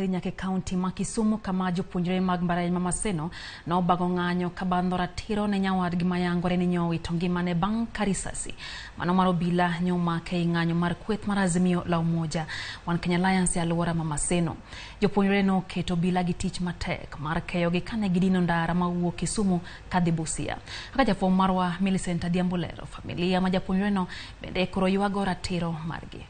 wateri nyaka e kaunti ma Kisumu kama jopuonjre mag mbalariany ma Maseno nobago ng'anyo ka bandho ratiro ne nyawadgi mayangore ni nyowito ngimane bang' ka risasi mano mar obila nyomake e ng'anyo mar kweth mar Azimio la Umoja One Kenya Alliance e alwora ma Maseno. Jopuonjre noketo obila gi tich matek mar keyogi kane gidino ndara mawuok Kisumu kadhi Busia. Kaka jafwambo marwa Millicent Adhiambo lero, familia ma japuonjreno bende koro ywago ratiro margi.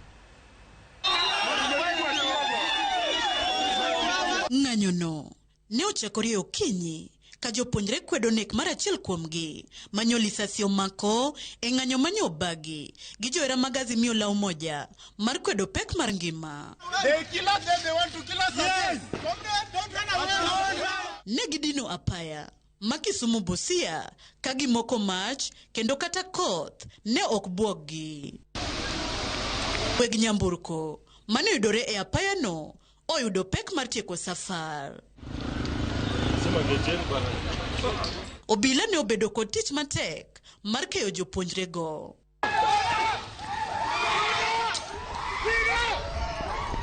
Ng'anyono ne ochakore e okinyi ka jopuonjre kwedo nek mar achiel kuomgi manyo lisasi omako e ng'anyo manyo obagi gi johera mag Azimio la Umoja mar kwedo pek mar ngima. Ne gidino apaya ma Kisumu Busia ka gimoko mach kendo kata koth ne ok buoggi. Weg nyamburko mane oyudore e apayano oyudo pek mar tieko safar. Obila ne obedo kod tich matek mar keyo jopuonjrego.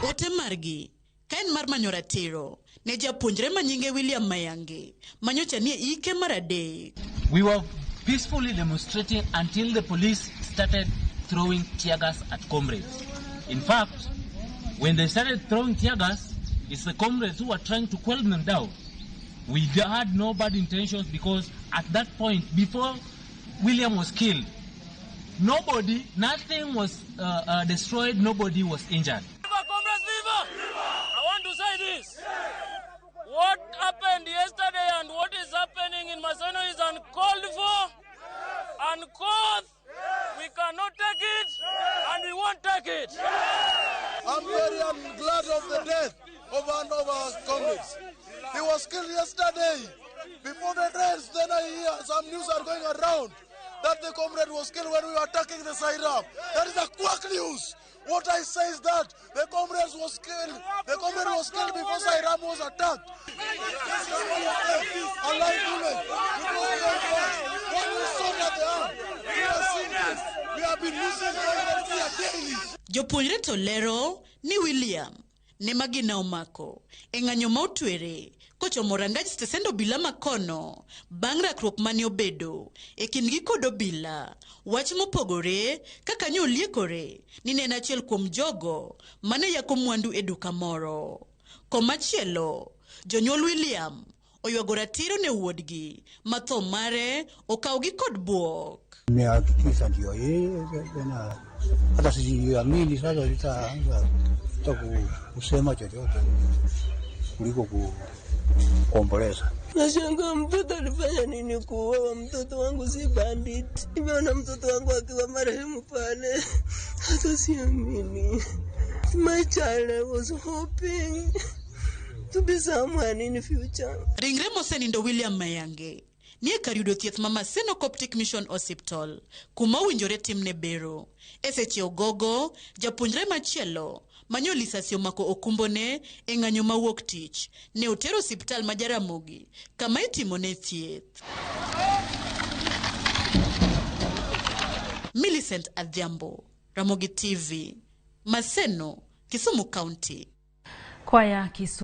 Ote margi ka en mar manyo ratiro ne japuonjre ma nyinge William Mayange manyocha nie ike mar adek. We were peacefully demonstrating until the police started throwing tear gas at comrades. In fact, when they started throwing tear gas, it's the comrades who were trying to quell them down. We had no bad intentions because at that point, before William was killed, nobody, nothing was destroyed, nobody was injured. Viva, comrades, viva! I want to say this. What happened yesterday and what is happening in Maseno is uncalled for, uncouth. We cannot take it, and we won't take it. I'm glad of the death of one of our comrades. He was killed yesterday. Before the race, then I hear some news are going around that the comrade was killed when we were attacking the Sairam. That is a quack news. What I say is that the comrade was killed. The comrade was killed before Sairam was attacked. This is one of them. A live bullet. When we saw that the arm, we are seeing this. We have been losing comrades here daily. Jopuonjre to lero ni William ne magina omako e ng'anyo ma otwere kochomo rangaj stesend obila makono bang' rakruok mane obedo e kindgi kod obila. Wach mopogore kaka nyo oliekore ni ne en achiel kuom jogo mane yako mwandu e duka moro. Komachielo, jonyuol William oywago ratiro ne wuodgi ma tho mare okawgi kod buok. Nimehakikisha ndio yeye tena, hata sijiamini sasa, sitaanza hata kusema chochote kuliko kuomboleza. Nashangaa mtoto alifanya nini kuuawa? Mtoto wangu si bandit. Nimeona mtoto wangu akiwa marehemu pale, hata siamini. My child, I was hoping to be someone in future. Ringre mosenindo William Mayange nie kar yudo thieth ma Maseno Coptic Mission Hospital kuma owinjore timne bero. E seche ogogo, japuonjre machielo manyo lisasi omako okumbone e ng'anyo mawuok tich ne otero osiptal ma Jaramogi kama itimone thieth. Millicent Adhiambo, Ramogi TV, Maseno, Kisumu County. Kwaya Kisumu.